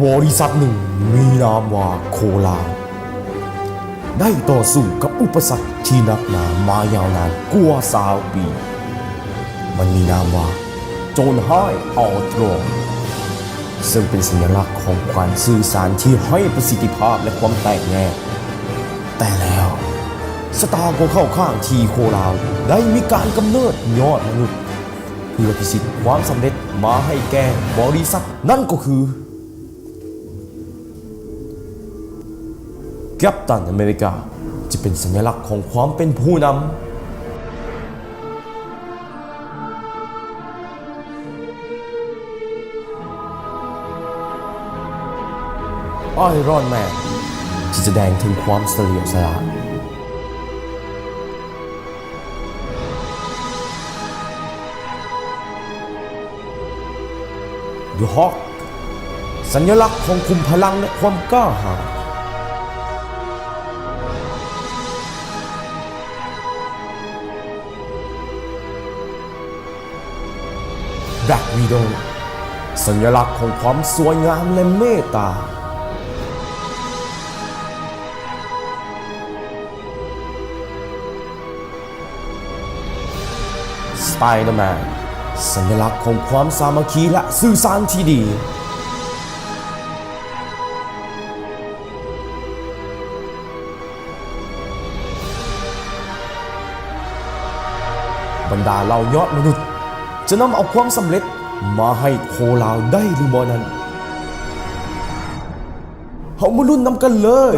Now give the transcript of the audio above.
ບໍລິສັດໜຶ່ງມີນາມວ່າໂຄລາວ ໄດ້ຕໍ່ສູ້ກັບອຸປະສັກທີ່ໜັກໜາມາຍາວນານກວ່າຊາວປີ. ມັນມີນາມວ່າໂຈນຮ້າຍອັລຕຣອນ ເຊິ່ງເປັນສັນຍະລັກຂອງການສື່ສານທີ່ໄຮ້ປະສິດທິພາບ ແລະ ຄວາມແຕກແຍກ. ແຕ່ແລ້ວ ຊະຕາກໍເຂົ້າຂ້າງທີ່ໂຄລາວໄດ້ມີການກຳເນີດຍອດມະນຸດ ເພື່ອພິຊິດຄວາມສຳເລັດມາໃຫ້ແກ່ບໍລິສັດ ນັ້ນກໍຄື ກັບຕັນອາເມລິກາ ທີ່ເປັນສັນຍະລັກຂອງຄວາມເປັນຜູ້ນຳ. ໄອຣອນແມນ ທີ່ສະແດງເຖິງຄວາມສະຫຼຽວສະຫຼາດ. ເດີຮອກ ສັນຍະລັກຂອງຂຸມພະລັງ ແລະ ຄວາມກ້າຫານ. ແບລັກວິໂດ ສັນຍະລັກຂອງຄວາມສວຍງາມ ແລະ ເມດຕາ. ສະໄປເດີແມນ ສັນຍະລັກຂອງຄວາມສາມັກຄີ ແລະ ສື່ສານທີ່ດີ. ບັນດາເຫຼົ່າຍອດມະນຸດ ຈະນຳເອົາຄວາມສຳເລັດມາໃຫ້ໂຄລາວໄດ້ຫຼືບໍ່ນັ້ນ? ເຮົາມາລຸ້ນນຳກັນເລີຍ.